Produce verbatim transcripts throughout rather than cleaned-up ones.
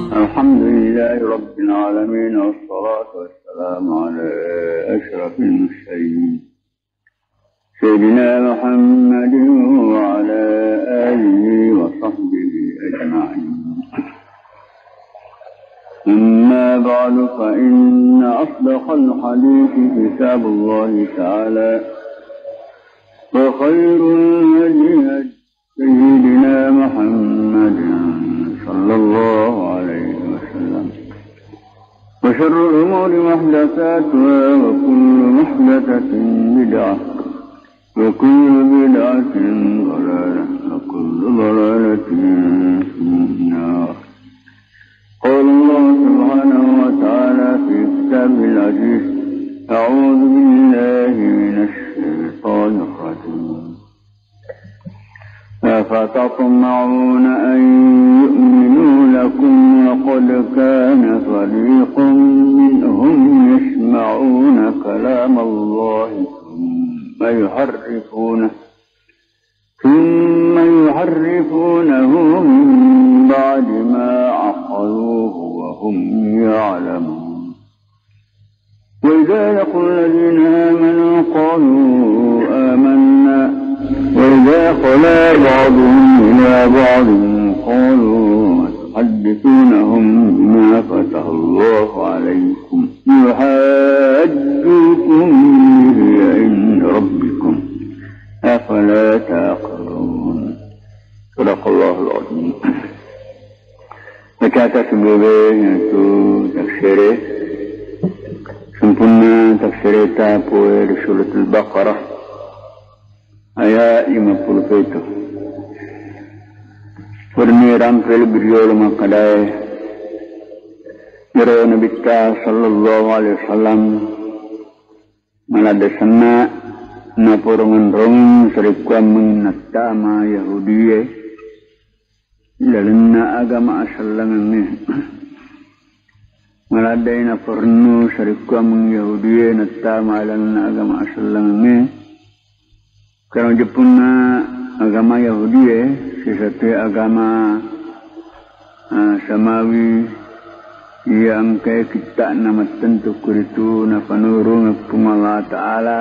الحمد لله رب العالمين، والصلاة والسلام على أشرف المرسلين، سيدنا محمد وعلى آله وصحبه أجمعين. أما بعد، فإن أصدق الحديث كتاب الله تعالى، وخير الهدي هدي سيدنا محمد صلى الله عليه وسلم، وشر الأمور محدثاتها، وكل محدثة بدعة، وكل بدعة ضلالة، وكل ضلالة في النار. قال الله سبحانه وتعالى في كتابه العزيز: أعوذ بالله من الشيطان الرجيم. أفتطمعون أن يؤمنوا لكم وقد كان فريق منهم يسمعون كلام الله ثم يحرفونه، ثم يحرفونه من بعد ما عقلوه وهم يعلمون. وإذا لقوا الذين آمنوا قالوا آمنا، وإذا خلا بعضهم إلى بعض قالوا أتحدثونهم بما فتح الله عليكم ليحاجوكم به عند ربكم، أفلا تعقلون. صدق الله العظيم. Bacata sibawa iyatu tafsire. Sempurna tafsireta poe ri Suratul Baqarah, aya' lima puluh pitu. Purani rampe lebbi riolo makkadae, iyaro Nabitta sallallahu alaihi wasallam maladde senna naporongenrongeng sarekkuammengngi nattama Yahudie lalenna agama asellengengnge. Maladdei naporennu sarekkuammengngi Yahudie nattama lalenna agama asellengengnge. Karena jeppunna agama Yahudie, sisatue agama, ah, samawi, iya engkae kitta'na mattentu kuritu napanurung Puang Allah Ta'ala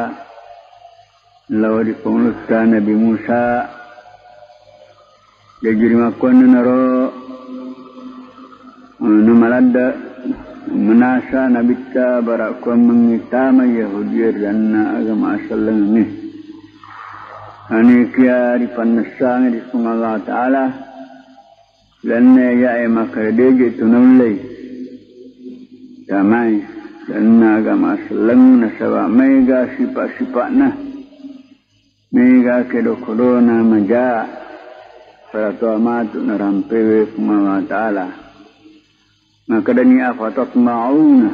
lao ri pangulutta Nabi Musa. Jaji rimakkuannanaro, eh, namaladde' manasa Nabitta bara' kuammengngi tama Yahudie ri lalenna agama asellengengnge. Anikia ripannessang ri Puang Allah Ta'ala, lalenna iyae makkeda de'je tu naullei tamai lalenna agama aselleng, nasaba' maega sipa'-sipa'na. Mega kedo-kedona maja, pada toa matu narampewe Puang Allah Ta'ala. Makkedani, "Afatatma'una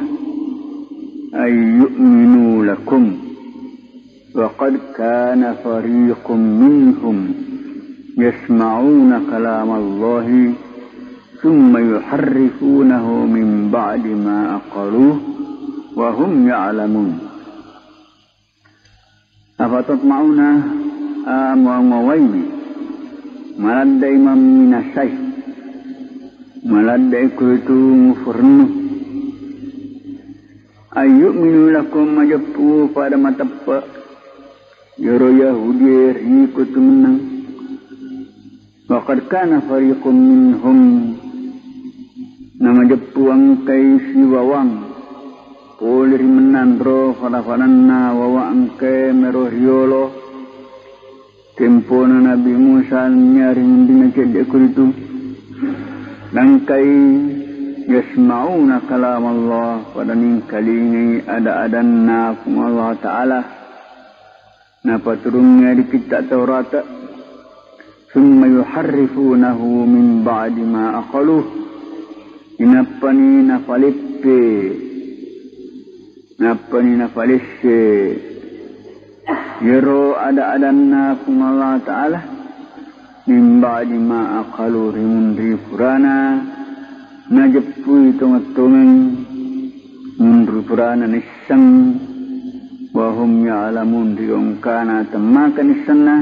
ay yu'minu lakum wa qad kana fariqum minhum yasma'una kalamallahi thumma yuharrifunahu min ba'di ma aqaluhu wa hum ya'lamun." Afatatma'una, a, muawai-muawaiwi, maladdai mamminasai, maladdai kuitu mufurennu. Ayyu'minu lakum, majeppu pada mateppe' iyaro Yahudie ri kutu mennang. Wa qad kana fariqum minhum, namajeppu engkai siwawang pole ri mennanro fada-fadanna wawa engkai mero riolo tempona Nabi Musa nennia ri munrinna cedde' kuritu. Engkai yasma'una kalam Allah, pada ningkalingai ada-adanna Puang Allah Ta'ala. Napaturungnge ri kitta' Taurata, "Summa yuharrifunahu min ba'di ma aqaluh." Inappani nafaleppe, nappani nafalesse iyaro ada-adanna Puang Allah Ta'ala, min ba'di ma aqaluh, ri munri purana najeppui tongeng-tongeng, munri purana nisseng, wa hum ya'lamun, ri engkana temmaka nissenna,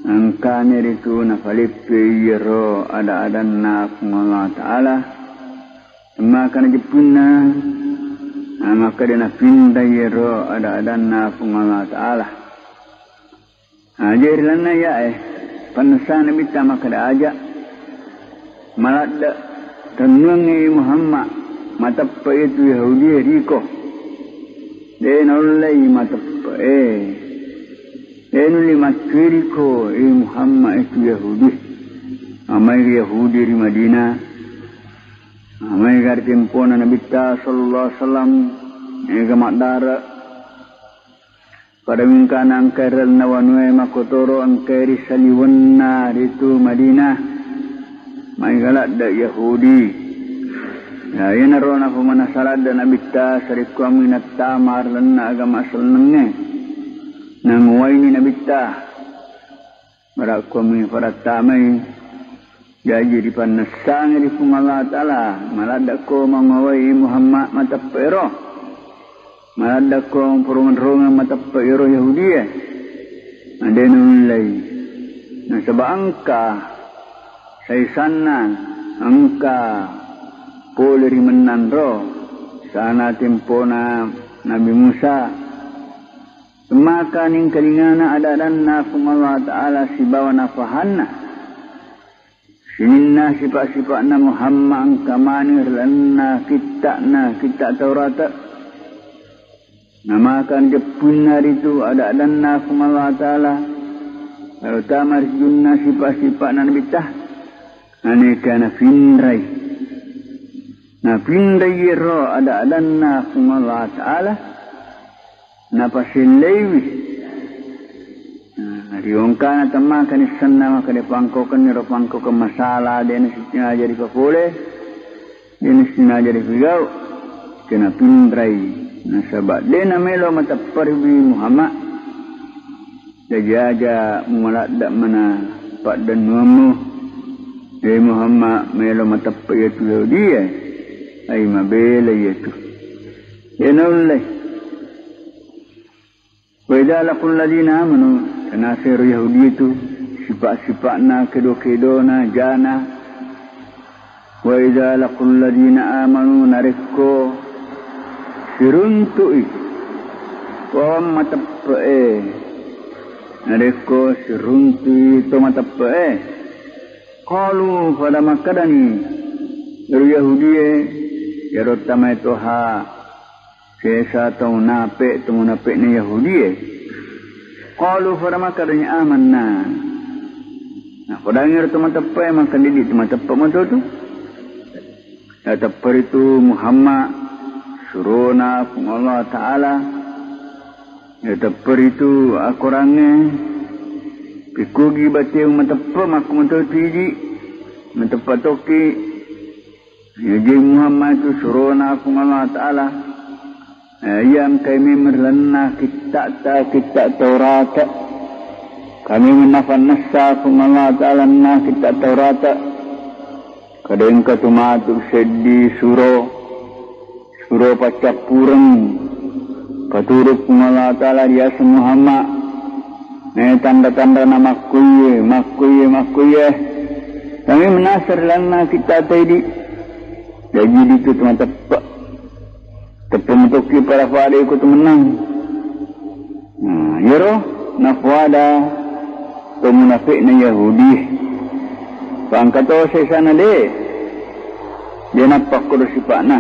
engkana ritu nafaleppe iyaro ada-adanna Puang Allah Ta'ala, Makana jeppunna, na makkeda nafinrai iyaro ada-adanna Puang Allah Ta'ala. Na, jadi ri lalenna iyae, pannessana Nabitta makkeda, aja' maladde' tennuangngi Muhammad, mateppe' iyatu Yahudi e riko. De' naullei mateppe' e. De' nulle maccui riko, e Muhammad, iyatu Yahudi. Amai Yahudi ri Madinah. Maega ri tempona Nabitta sallallahu alaihi wasallam, maega maddare'. Pada mingkana engkai ri lalenna wanue makkotoro engkai ri saliwenna ritu Madinah. Maega ladde' Yahudi. Ya, iyanaro napamanasa ladde' Nabitta sarekkuammi nattama ri lalenna agama sellengngé. Nanguwaini Nabitta. Marakkuammi farattamai. Jaji ripannessangngé ri Puang Allah Ta'ala, maladde'ko mangawai Muhammad mateppe'éro. Maladde'ko purung-rungeng mateppe'éro Yahudié. Na dé' naullei. Nasaba' engka saisanna, engka polé ri mennanro, sana tempona Nabi Musa. Maka ningkalingana ada-adanna Puang Allah Ta'ala sibawa nafahanna. Sininna sipa'-sipa'na Muhammad engka maneng ri lalenna kitta'na, kitta' Taurata. Namaka jeppunna ritu ada-adanna Puang Allah Ta'ala, terutama ri sujunna sipa'-sipa'na Nabitta. Anéka nafinrai. Nafinrai iyaro ada-adanna Puang Allah Ta'ala. Napasellaiwi. Nah, riongkana temmaka nissenna maka dé' pangkaukenniro pangkaukeng masala, dé' nasisinaja ripapolé, dé' nasisinaja ripigau', kena pinrai, nasaba' dé' namélo matepperiwi Muhammad. Jaji aja' mumaladde' mana paddennuammu, dé' Muhammad mélo mateppe' iyatu Yahudié, ai mabéla iyatu. Dé' naullei. Wa idza laqul ladzina amanu, tenasero Yahudi itu, sipa'-sipa'na, kedo-kedona, jana. Wa idza laqul ladzina amanu, narékko siruntu'i to mateppe'é, narékko siruntu'i to mateppe'é, qalu, pada makkedani iyaro Yahudié, iyaro tamaé toha, sésa to munape', to munape'na Yahudié. Qalu, pada makkedani, amanna. Nah, padangngéro to mateppe'é, maka didi' to mateppe' matotu. Natepperitu Muhammad, surona Puang Allah Ta'ala. Natepperitu akorangngé, pikkugi batému mateppe', makku matotu idi', mateppe' tokki. Jaji Muhammad itu surona Puang Allah Ta'ala. Eh, iya engkai mémeng ri lalenna kitta'ta, kitta' Taurata. Kami mémeng nafannessa Puang Allah Ta'ala na kitta' Taurata. Kadéngka tu matu séddi suro, suro paccappureng. Paturu Puang Allah Ta'ala riaseng Muhammad. Eh, tanda-tandana makkuié, makkuié, makkuié. Kami ménaseng ri lalenna kitta'ta idi'. Jaji ditu to mateppe'. Teppe' metokki pada-pada iko tu mennang. Nah, iyaro napoada to munape'na Yahudi. Pangkato sésana dé'. Dé' nappakkoro sipa'na.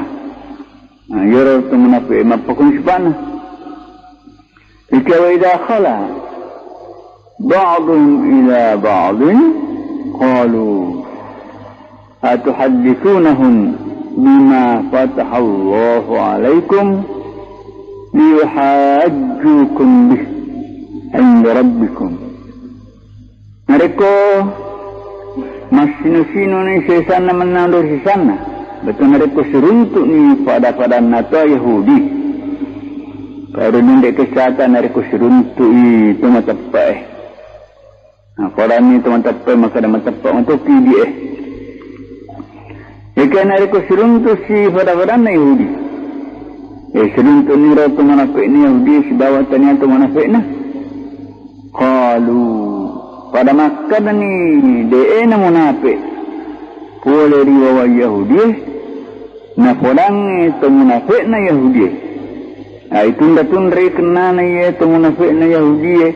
Nah, iyaro to munape'é mappakkoro sipa'na. Ika wa idza khala ba'duhum ila ba'din qalu atuhadditsunahum bima fatahallahu alaikum liyuhajjukum bih inda rabbikum. Narékko massino-sinoni sésanna mennang ri sésanna, bettu narékko siruntu'ni pada-padanna to Yahudi. Pada nundé' kesata narékko siruntu'i to mateppe'é. Nah, padanni to mateppe'é, makkeda mateppe' matokki di'é. Iyéka narékko siruntu'si pada-padanna Yahudi. Eh, siruntu'niro to munape'na Yahudi sibawa tania to munape'na. Qalu, pada makkedani dé'éna munape' polé ri wawa Yahudié, Napodangngi to munafe'na Yahudie. Ai tunda-tundrai kennana iye to munafe'na Yahudie.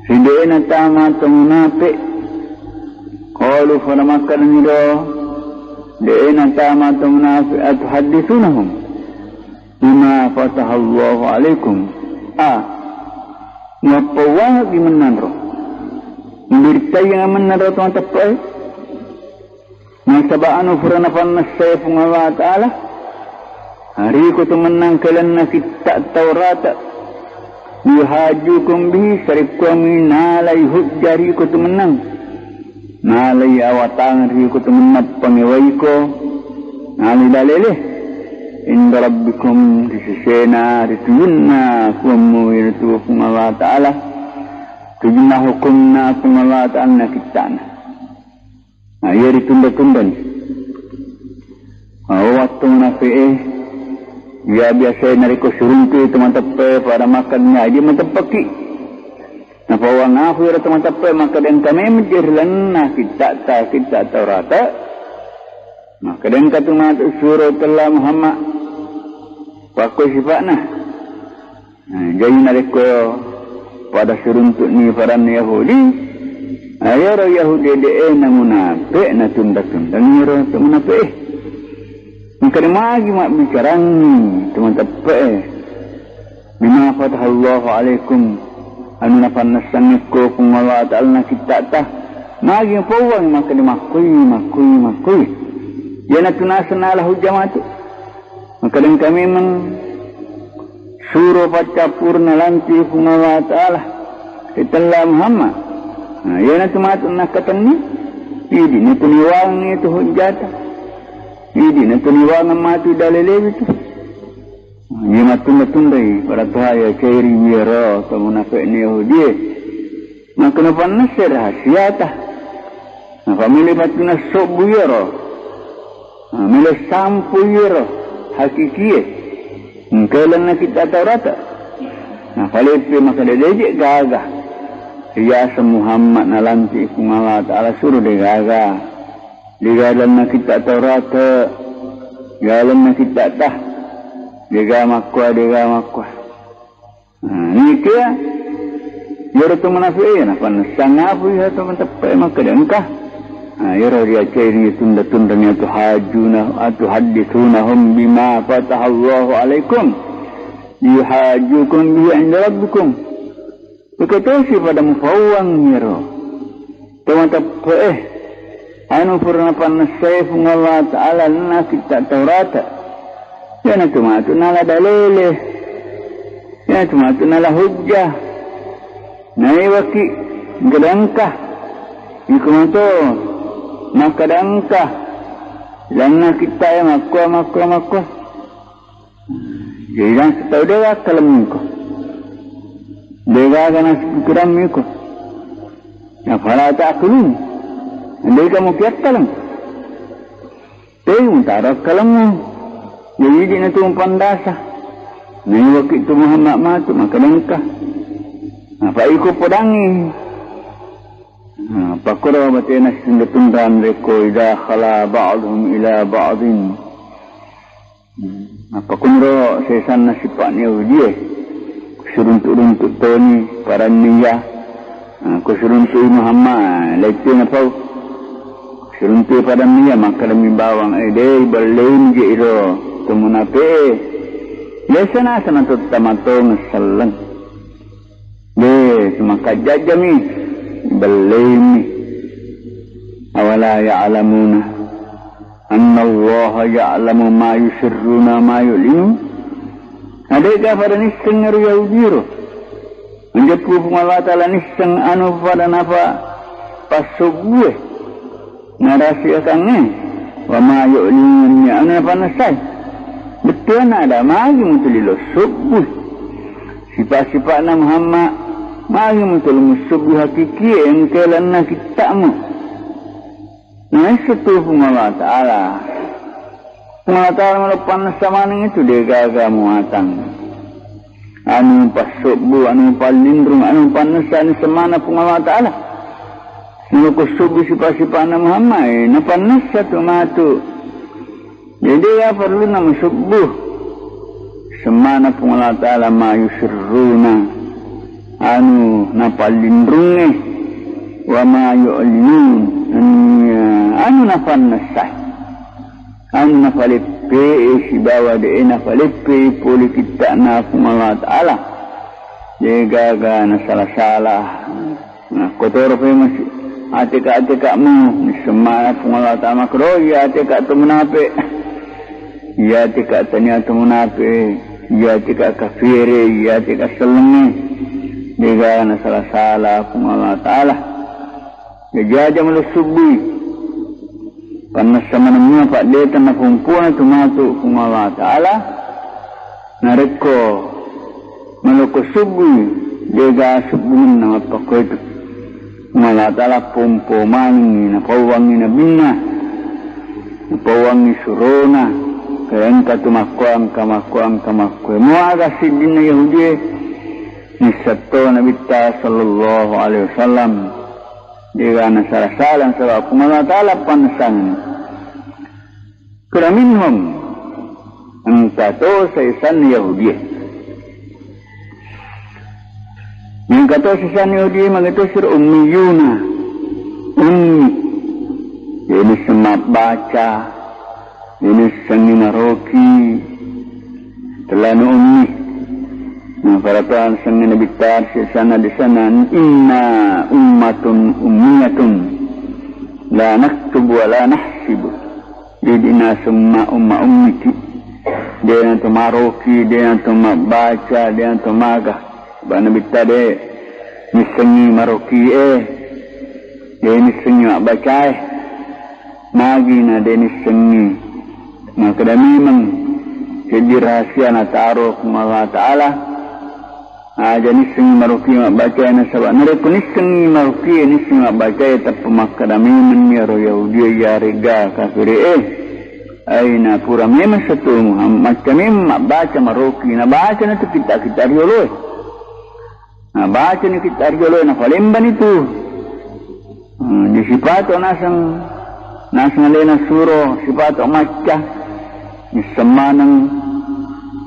Ri de'na tama to munafe. Qalu, fada makkadaniro de'na tama to munafe, atuhadditsunahum bima fatahallahu alaikum. A, muappauwangi mennanro. Mubirittayang mennanro to mateppe'e. Nasaba anu pura napannessai Puang Allah Ta'ala, riko tu mennang kelenna kitta Taurata, yuhajjukum bihi, sarekkuami nalai hujja riko tu mennang. Nalai awatang riko tu mennang pangewaiko, nalai dalele. Inda rabbikum, ri sisena, ri tujunna Puammu, iyanatu Puang Allah Ta'ala, tujunna hukumna Puang Allah Ta'ala na kittana. Na, iya ritunda-tundani. Awa wattu munafi'e, iya biasae narekko siruntu'i to mateppe pada makkeda, "Idi mateppeki." Napauwangngafu iyaro to mateppe makkeda, "Engka memeng je ri lalenna kitta'ta, kitta Taurata." Makkeda, "Engka tu matu suro tella Muhammad." Pakko sifa'na. Nah, jaji narekko pada siruntu'ni padanna Yahudi, nah, iyaro Yahudi de'e na munape, natunda-tundani iyaro to munape'e. Engka de magi mabbicarangngi to mateppe'e. Bima fatahallahu alaikum, anu napannessangekko Puang Allah Ta'ala na kitta'ta. Magi pauwangngi makkeda makkoi, makkoi, makkoi. Iyanatu naseng nala hujja matu. Makkeda engka memeng suro paccappureng nalanti Puang Allah Ta'ala ri tella Muhammad. Nah, iyanatu matu nakkatenni. Idi natuniwangi tu hujjata. Idi natuniwangeng matu dalelewi tu. Nah, iya mattunda-tundai pada toha iya cairi wiyaro to munafi'na Yahudie. Maka napannessai rahasiata. Napamelo pattuna sobbu iyaro. Nah, melo sampu iyaro hakikie. Engka lalenna kitta Taurata. Napaleppe makkeda deje gaga. Riaseng Muhammad nalanti Puang Allah Ta'ala suro de gaga. Degaga lalenna kitta Taurata. Degaga lalenna kitta'ta. Dega makkoa, dega makkoa. Nah, nikia iyaro to munafi'e napannessang afu iya to mateppe'e makkeda engka. Nah, iyaro riacai ritunda-tundani atuhajjuna, atuhadditsunahum bima fatahallahu alaikum. Yuhajjukum bihi inda rabbikum. Engka tosi pada mupauwang iyaro to mateppe'e, anu pura napannessai Puang Allah Ta'ala na kitta Taurata. Iyanatu matu nala dalele. Iyanatu matu nala hujja. Naiwaki makkeda engka. Iko mato makkeda engka. Lalenna kitta'e makkoa, makkoa, makkoa. Jadi langsung tau de akkalemmiko. Degaga nasu pikirammi ko. Afala ta'qilun. Andai kamu kiakkaleng. Tei mutaro akkalemmu. Jadi idi natu mupandasa. Naiwaki tu Muhammad matu makkeda engka. Apa iko podangngi. Nah, pakkoro batena situnda-tundang rekko idza khala ba'dhum ila ba'dhin. Hmm. Nappa kunro sesanna sipa'na Yahudie, kusiruntu-runtu toni padanna iya. Ah, kusiruntu'i Muhammad, lettu napau. Kusiruntu'i padanna iya, makkedami bawang, eh, de, ibelleimi je iro to munafi'e. Biasa nasana to tamatongeng selleng. De, sumakajjajjami, belleimmi. Awala ya'lamuna annallaha ya'lamu ma yusirruna wa ma yu'linun. Adega pada nisseng ero Yahudiro. Menjeppu Puang Allah Ta'ala nisseng anu pada napa passobbue. Narahasiakangnge, wa ma yu'linun, anu napannessai. Bettuanna ada, magi mutuli lo sobbu. Sipa-sipa'na Muhammad, magi mutuli musobbu hakikie engka lalenna kitta'mu. Naisseng tu Puang Allah Ta'ala. Puang Allah Ta'ala melo pannessa maneng itu degaga muatang. Anu passobbu, anu pallinrung, anu pannessa, anu semana Puang Allah Ta'ala. Naloko sobbu sipa-sipana Muhammad, eh, napannessa tu matu. Jadi, ya perlu nama subuh. Semmana Puang Allah Ta'ala ma yusirruna, anu napallinrungnge, wa ma yu'linun, nennia anu nafannessai, anu nafaleppe'e sibawa de'e nafaleppe'e pole kitta'na Puang Allah Ta'ala. De'gaga nasala-sala. Nah, kotoro pe masi atika-atika'mu, nisemmana Puang Allah Ta'ala makkoro, iya atika' to munape'. Iya atika' tania to munape'. Iya atika' kafire, iya atika' sellengnge. De'gaga nasala-sala Puang Allah Ta'ala. Jaji aja' melo subbui. Pannessa manennia paddeta napumpuna tu matu Puang Allah Ta'ala. Narekko maloko subbui, de'ga subbungenna mappakkoetu. Puang Allah Ta'ala pompo manengngi, napauwangngi nabinna, napauwangngi surona, ke engka tu makkoe, engka makkoe, engka makkoe. Muaga siddinna Yahudie, nissetto Nabitta sallallahu alaihi wasallam. De'ga nasala-sala nasaba Puang Allah Ta'ala pannessang. Kura minhum, engka to saisanna Yahudie. Engka to saisanna Yahudie, magi to siro ummiyuna. Ummi. De'ni semma baca. De'ni sengngi maroki. Tellanu ummi. Nah, para tuan sengngi Nabitta saisanna di sana, inna ummatun ummiyatun. La naktubu wa la nahsibu. Jadi naseng umma, umma ummiki. De'na to maroki, de'na to mabbaca, de'na to maga. Ba Nabitta de' nissengngi marokie, de' nissengngi mabbacae. Magi na de' nissengngi. Makkeda memeng seddi rahasia nataro Puang Allah Ta'ala. Aja' nissengngi maroki mabbacae nasaba narekko nissengngi maroki, nissengngi mabbacae, tappa makkeda memenni iyaro Yahudi iyaregga kafire e, aina pura memeng satu Muhammad, macca memeng mabbaca maroki, nabaca na tu kitta-kitta rioloe. Nabaca ni kitta rioloe, nafalembani tu. Hmm, di sipato naseng, naseng alena suro sipato macca, nisseng maneng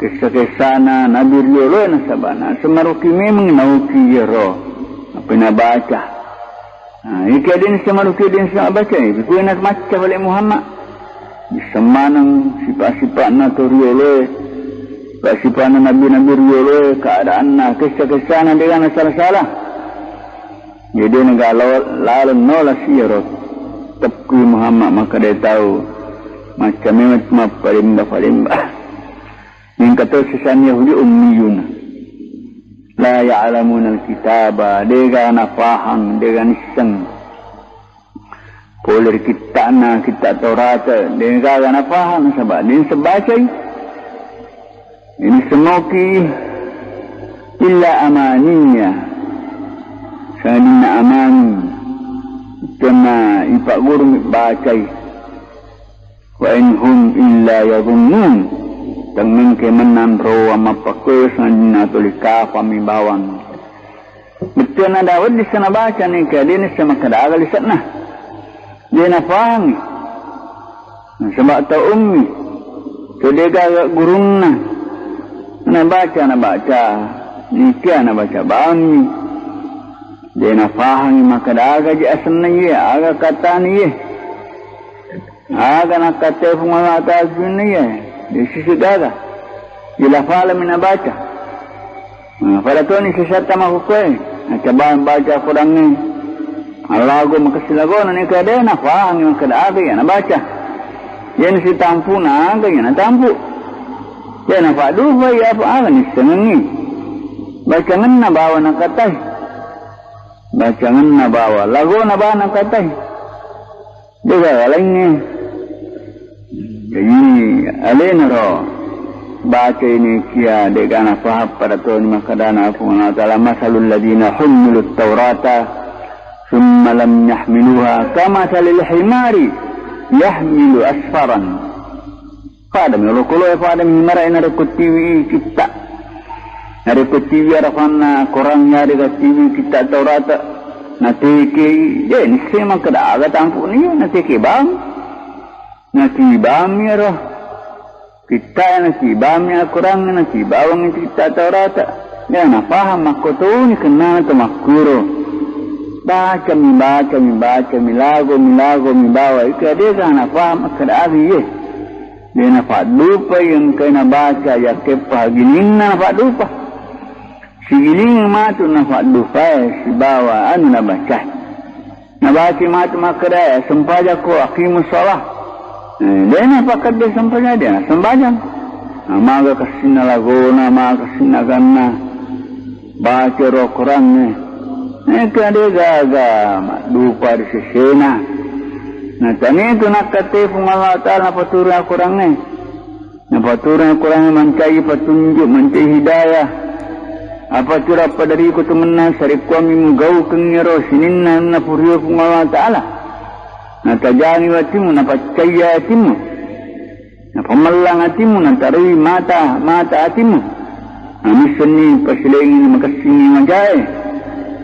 kessa-kessana nabi rioloe nasaba naseng maroki memeng nauki iyaro apa nabaca. Nah, iki de' nisseng maroki, de' nisseng baca, eh, kue na macca bale Muhammad. Nisseng maneng sipa-sipa'na to rioloe, sipa-sipa'na nabi-nabi rioloe, keadaanna, kessa-kessana de' gaga nasala-sala. Jadi nega lo-, laleng nola siro teppui Muhammad makkeda tau macca memeng mappalemba-palemba. Mingka to siseng Yahudi ummiyuna. La ya'lamunal kitaba, de' gaga nafahang, de' gaga nisseng. Pole ri kitta'na, kitta Taurat, de' gaga nafahang, nasaba de' nisseng bacai. Ini semoki illa amaniya, sangadinna amani, tenna ipagguru mi bacai. Wa in hum illa yadhunnun, tengngengke mennang ro mappakkoe sangadinna tuli kapang mi bawang. Bettuanna Daud dissa nabaca nengka de' nisseng makkeda aga lise'na. De' nafahangi. Nasaba tau ummi. To de' gaga gurunna. Nabaca, nabaca. Nikia nabaca bawammi. De' nafahangi makkeda aga je asenna iye, aga katana iye. Aga nakkattai Puang Allah Ta'ala sininna iya, de' sisi gaga. Ilafalami nabaca. Nah, pada toni sisatta makkukkoe, nacoba baca Qurangnge. Allago makassi lagona neka de' nafahangi makkeda aga iya nabaca. Iya nasitampu'na aga iya natampu. Iya nafadufa iya apa aga nissengengngi. Bacangenna bawa nakattai. Bacangenna bawa lagona bawa nakattai. De' gaga laingnge. Jadi, alenaro baca ini kia de' gaga nafahang pada toni makkedana Puang Allah Ta'ala, "Masalul ladzina hummilut taurata tsumma lam yahmiluha kamasalil himari yahmilu asfaran." Padami olokoloe, padami marae narekko tiwi kitta. Narekko tiwi arafanna Korang yarega tiwi kitta Taurata, natekei, de' nisseng makkeda aga tampu'na iya, natekei bang. Natiwi bammi ero. Kitta'e nasibami Akorangnge, nasibawangngi kitta Taurata. De' nafahang makkotoni kennana to makkuro. Bacami, bacami, bacami, lagomi, lagomi bawa. Ika de'ga nafahang makkeda aga iye. De' nafaddupai engkai nabaca, yakkeppa gininna nafaddupa. Sigiling matu nafaddupae sibawa anu nabacae. Nabaca matu makkeda, "Sempajakko, aqimus shalah." Eh, de' napakkedde sempajang, de' nasempajang. Nah, maga kessinna lagona, maga kessinna aganna. Baca ro Korangnge. Engka de' gaga maddupa ri sesena. Nah, tania tu nakkattai Puang Allah Ta'ala napaturung Akorangnge. Napaturung Akorangnge mancaji patunjuk, mancaji hidayah. Apa tu rappa dari ko temenna sarekkuammi mugaukeng ero sininna napurio Puang Allah Ta'ala. Natajangi atimmu, napaccayya atimmu. Napamellang atimmu, nataroi mata, mata atimmu. Namissenni pasilengi makessingi majae.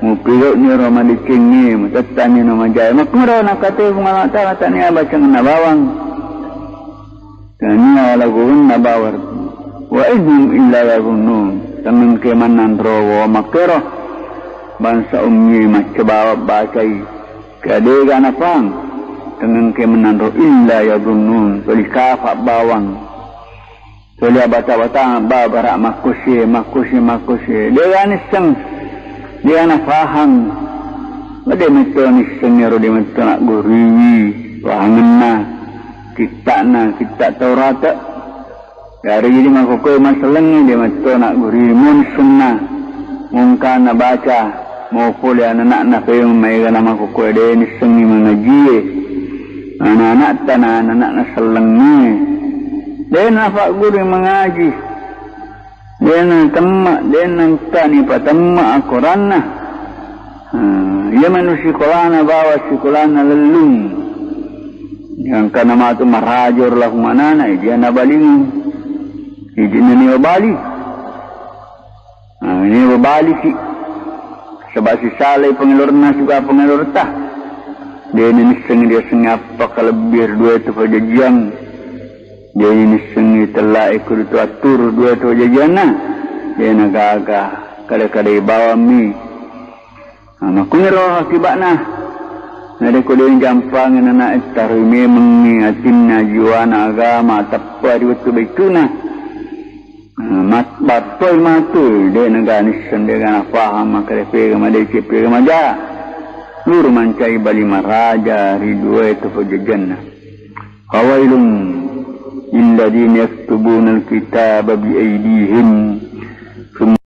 Mupigau'ni ro madecengnge, mutettani no majae. Makkuro nakkatai Puang Allah Ta'ala tania bacangenna bawang. Tania lagunna bawang. Wa in hum illa yadhunnun. Tengngengke mannanro wa makkero. Bangsa ummi macca bawa bacai. Ka de'ga nafahang, tengngengke mennanro illa yadhunnun, toli kafa bawang. Toli abata-bata babara makkusi, makkusi, makkusi. De'ga nisseng, de'ga nafahang. De' metto nisseng ero, de' metto nagguriwi wahangenna kitta'na, kitta Taurata. Yareggi makkokkoe masellengngi, de' metto nagguri munissenna. Mungkanna baca, mau pole anana'na paimeng maega namakkokkoe de' nissengngi mangajie. Anana'ta na anana'na sellengngi. De' nafagguru mangaji. De' natemme, de' nangkani patemme akoranna. Hmm, iya manu sikolana bawa sikolana lellung. Gangkana matu maraja ro laku manana, idi' nabalingi. Idi' nani babali. Nah, ini babaliki. Sebab sisalai pengelorna juga pengelorta. De' nissengngi diaseng apa kalebbi ri dua itu pajajiang. De' nissengngi tellae kudu tu atturu dua itu pajajianna. De' nagaga kada-kada ibawammi. Nah, makkuniro akiba'na. Narekko de' jampangi nana' taroi memengngi atinna jiwana agama teppa ri wettu baicuna. Nah, mat-, battoi matu, de' naga nisseng, de' ga nafahang makkeda pega madeceng, pega maja. Luru mancai bali maraja ri dua itu pajajianna. Fawailun lilladzina yaktubunal kitaba biaidihim.